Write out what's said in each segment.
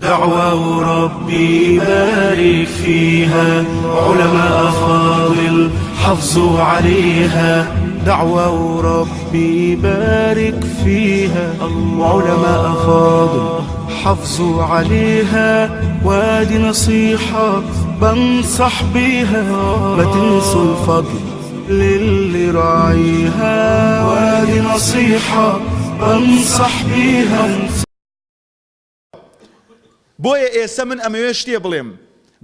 دعوة وربي يبارك فيها علماء فاضل حافظوا عليها دعوة وربي يبارك فيها علماء فاضل حافظوا عليها وادي نصيحة بنصح بيها ما تنسوا الفضل للي راعيها وادي نصيحة بنصح بيها. بۆیە ئێسە من ئەمەوێ شتێ بڵێم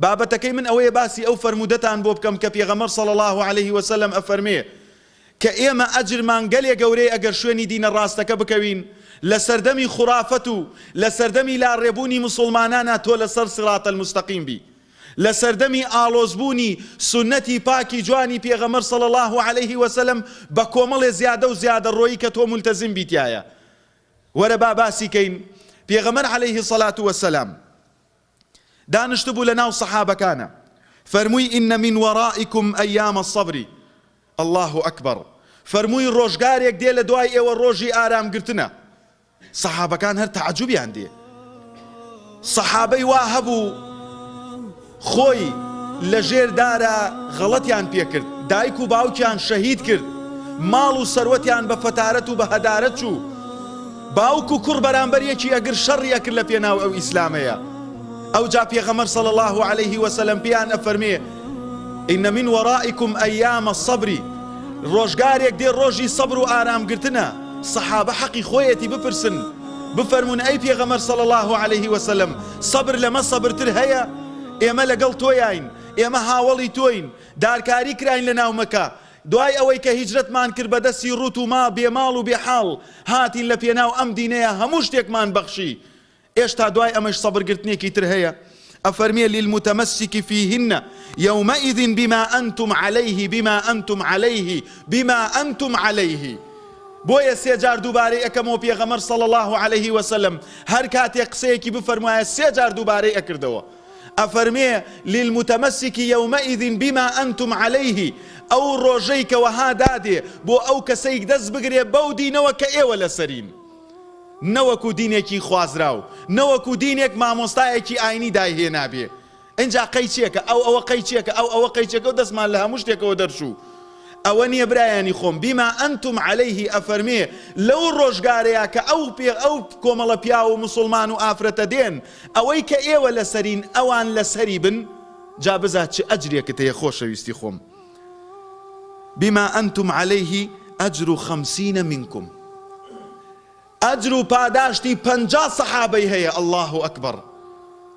بابەتەکەی من ئەوەیە باسی ئەو فەرموودەتان بۆ بکەم کە پێغەمبەر صلی اللە علیه وسلم ئەفەرمێ کە ئێمە ئەجرمان گەلێ گەورەیە ئەگەر شوێنی دینە ڕاستەکە بکەوین لە سەردەمی خورافەت و لە سەردەمی لاڕێبوونی موسوڵمانانا تۆ لەسەر صراط المستقیم بی لە سەردەمی ئاڵۆزبوونی سوننەتی پاکی جوانی پێغەمبەر صلی اللە علیه وسلم بە کۆمەڵێ زیادە و زیادەڕۆیی کە تۆ مولتەزیم بی تیایا وەرە با باسی کەین پێغەمبەر علیه الصلوة والسلام دانشتبوو لە ناو سەحابەکانا فەرمووی ان من ورائکم ایام الصبر اللە اکبر فەرمووی ڕۆژگارێک دێ لە دوای ئێوە ڕۆژی ئارام گرتنە سەحابەکان هەر تەعجوبیان دێ سەحابەی وا هەبوو خۆی لە ژێر دارا غەڵەتیان پێکرد، دایک و باوکیان شەهید کرد، ماڵ و سەروەتیان بە فەتارەت و بە هەدارەت چوو، باوک و کوڕ بەرامبەر یەکی ئەگر شەڕی ئەکرد لە پێناو ئەو ئیسلامەیە. ئەوجا پێغەمبەر صلی اللە علیه وسلم پێیان ئەفەرمێ، ان من ورائکم ایام الصبر، ڕۆژگارێک دێ ڕۆژی سەبر و ئارام گرتنە، سەحابە حەقی خۆیەتی بپرسن، بفەرموون ئەی پێغەمبەر صلی اللە علیه وسلم سەبر لەمە سەبرتر هەیە؟ ئێمە لەگەڵ تۆیاین، ئێمە هاوەڵی تۆین، دارکاری کراین لەناو مەکە، دوای ئەوەی کە هیجرەتمان کرد بە دەستی ڕووت و ما بێ ماڵ و بێ حاڵ هاتین لە پێناو ئەم دینەیا هەموو شتێکمان بەخشی، ئێشتا دوای ئەمەش سەبرگرتنێکی تر هەیە؟ ئەفەرمێ للمتمسک فیهن یومئذ بما انتم علیه بما انتم علیه بما انتم علیه بۆیە سێ جار دووبارەی ئەکەمەوە پێغەمبەر صلی اللە علیه وسلم هەر کاتێک قسەیەکی بفەرموایە سێ جار دووبارەی ئەکردەوە ئەفەرمێ للمتمسک یومئذ بما انتم علیه ئەو ڕۆژەی کە وەها دادێ بۆ ئەو کەسەی دەست بگرێ بەو دینەوە کە ئێوە لەسەرین نەوەکو دینێکی خوازراو، نەوەکو دینێک مامۆستایەکی ئاینی دایهێنابێ. ئینجا قەیچێکە، ئەو ئەوە قەیچێکە، ئەو ئەوە قەیچێکە و دەستمان لە هەموو شتێکەوە دەرچوو. ئەوە نییە برایانی خۆم، بما انتم علیه ئەفەرمێ لەو ڕۆژگارەیا کە ئەو ئەو کۆمەڵە پیاو و موسوڵمان و ئافرەتە دێن، ئەوەی کە ئێوە لەسەرین ئەوان لەسەری بن، جا بزا چ ئەجرێکت هەیە خۆشەویستی خۆم. بما انتم علیه اجر خمسین منکم ئەجر و پاداشتی 50 سەحابەی هەیە اللە اکبر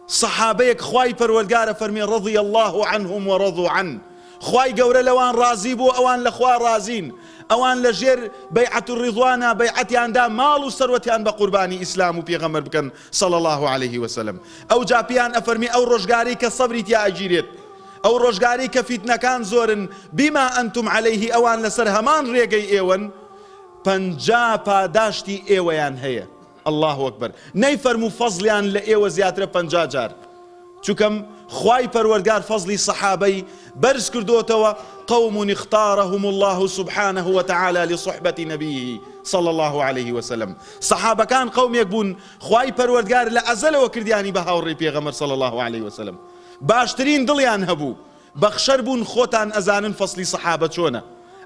سەحابەیەک خوای پەروەردگار ئەفەرمێ رضی اللە عنهم ورضوا عنه خوای گەورە لەوان ڕازی بوو ئەوان لە خوا ڕازین ئەوان لە ژێر بەیعەت الرضوانا بەیعەتیان دا ماڵ و سەروەتیان بە قوربانی ئیسلام و پێغەمبەر بکەن صلی اللە علیه وسلم ئەوجا پێیان ئەفەرمێ ئەو ڕۆژگارەی کە سەبری تیا ئەگیرێت ئەو ڕۆژگارەی کە فیتنەکان زۆرن، بما انتم علیه ئەوان لەسەر هەمان ڕێگەی ئێوەن، 50 پاداشتی ئێوەیان هەیە. اللە اکبر نەیفەرموو فەزڵیان لە ئێوە زیاترە 50 جار، چونکەم خوای پەروەردگار فەزڵی سەحابەی بەرز کردۆتەوە، قوم اختارهم اللە سبحانە وتعالی لصحبە نبیه صلی اللە علیه وسلم، سەحابەکان قەومێک بوون خوای پەروەردگار لە ئەزەلەوە کردیانی بە هاوڕێی پێغەمبەر صلی اللە علیه وسلم، باشترین دڵیان هەبوو بەخشەر بوون خۆتان ئەزانن فەسلی سەحابە چۆنە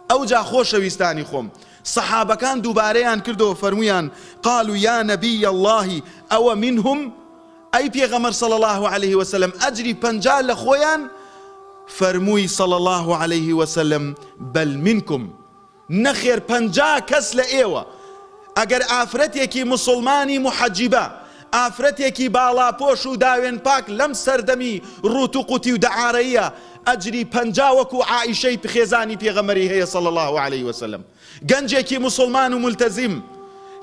ئەوجا خۆشەویستانی خۆم سەحابەکان دووبارەیان کردەوە فەرموویان قالوا یا نبی اللە ئەوە منهم ئەی پێغەمبەر صلی اللە علیه وسلم ئەجری 50 لە خۆیان فەرمووی صلی اللە علیه وسلم بل منکم نەخێر 50 کەس لە ئێوە ئەگەر ئافرەتێکی موسوڵمانی موحەجیبە، ئافرەتێکی باڵاپۆش و داوێن پاک لەم سەردەمی ڕووت و قوتی و دەعارەییە ئەجری 50 وەکو عائیشەی خێزانی پێغەمبەری هەیە صلی اللە علیە وسلم گەنجێکی موسوڵمان و مولتەزیم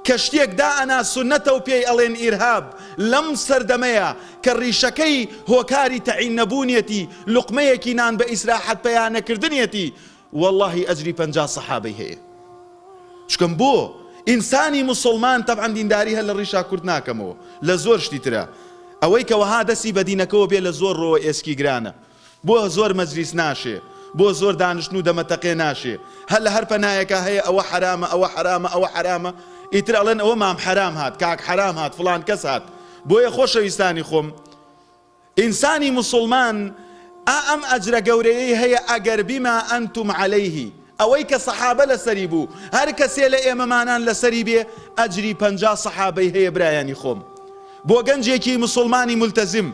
کە شتێک دائەنا سوننەتە و پێی ئەڵێن ئیرهاب لەم سەردەمەیە کە ڕیشەکەی هۆکاری تەعین نەبوونیەتی لوقمەیەکی نان بە ئیسراحەت پەیا نەکردنیەتی وەڵاهی ئەجری 50 سەحابەی هەیە چکم بۆ ئینسانی موسڵمان تەبعەن دینداری هەر لە ڕیشا کورت ناکەمەوە لە زۆر شتی ترا ئەوەی کە وەها دەستی بە دینەکەوە بێ لە زۆر ڕۆوە ئێسکی گرانە بۆ زۆر مەجلیس ناشێ بۆ زۆر دانشتن و دەمەتەقێ ناشێ هەر لە هەر پەنایەکا هەیە ئەوە حەرامە ئەوە حەرامە ئەوە حەرامە ئیتر ئەڵێن ئەوە مام حەرام هات کاک حەرام هات فڵان کەس هات. بۆیە خۆشەویستانی خۆم ئینسانی موسوڵمان ئا ئەم ئەجرە گەورەیەی هەیە ئەگەر بما انتم علیه ئەوەی کە سەحابە لەسەری بوو هەر کەسێ لە ئێمەمانان لەسەری بێ ئەجری 50 سەحابەی هەیە برایانی خۆم بۆ گەنجێکی موسوڵمانی مولتەزیم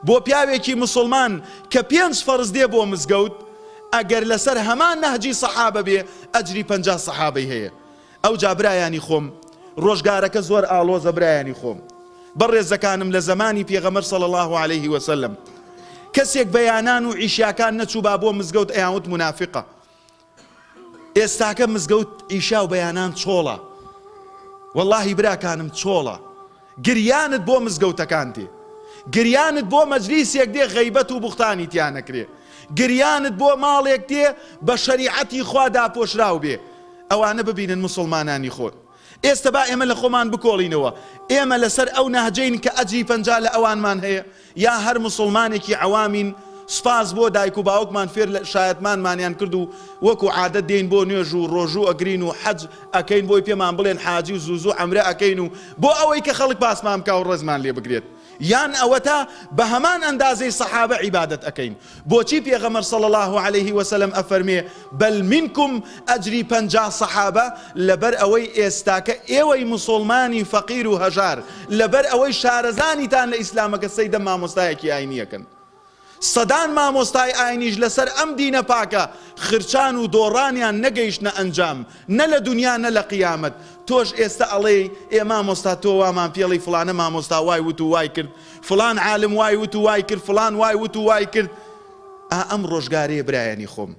بۆ پیاوێکی موسوڵمان کە پێنج فەرز دێ بۆ مزگەوت ئەگەر لەسەر هەمان نەهجی سەحابە بێ ئەجری 50 سەحابەی هەیە ئەوجا برایانی خۆم ڕۆژگارەکە زۆر ئاڵۆزە برایانی خۆم بەڕێزەکانم لە زەمانی پێغەمبەر صلی اللە علیه وسلم کەسێک بەیانان و عیشاکان نەچووبا بۆ مزگەوت ئەیانوت مونافقە ئێستاکە مزگەوت عیشا و بەیانان چۆڵە وەڵاهی براکانم چۆڵە گریانت بۆ مزگەوتەکان دێ گریانت بۆ مەجلیسێک دێ غەیبەت و بوختانی تیا نەکرێ گریانت بۆ ماڵێک دێ بە شەریعەتی خوا داپۆشراو بێ ئەوانە ببینن موسڵمانانی خۆت ئێستە با ئێمە لە خۆمان بکۆڵینەوە ئێمە لەسەر ئەو نەهجەین کە ئەجری 50 لە ئەوانمان هەیە یا هەر موسڵمانێکی عەوامین سوپاس بۆ دایک و باوکمان فێر لە شایەتمانمانیان کرد و وەکو عادەت دێین بۆ نوێژ و ڕۆژوو ئەگرین و حەج ئەکەین بۆی پێمان بڵێن حاجی و زوو زوو عەمرە ئەکەین و بۆ ئەوەی کە خەڵک پاسمان بکا و ڕێزمان لێ بگرێت یان ئەوەتا بە هەمان ئەندازەی سەحابە عیبادەت ئەکەین بۆچی پێغەمبەر صلی اللە علیه وسلم ئەفەرموێ بل منکم ئەجری 50 سەحابە لەبەر ئەوەی ئێستاکە ئێوەی موسوڵمانی فەقیر و هەژار لەبەر ئەوەی شارەزانیتان لە ئیسلامەکە سەیدە مامۆستایەکی ئاینیەکەن سەدان مامۆستای ئاینیش لەسەر ئەم دینە پاکە خرچان و دۆڕانیان نەگەیشتنە ئەنجام نە لە دونیا نە لە قیامەت تۆش ئێستە ئەڵێی ئێ مامۆستا تۆ وامان پێڵی فڵانە مامۆستا وای وت و وای کرد فڵان عالم وای وت و وای کرد فڵان وای وت و وای کرد ئا ئەم ڕۆژگارەیە برایانی خۆم.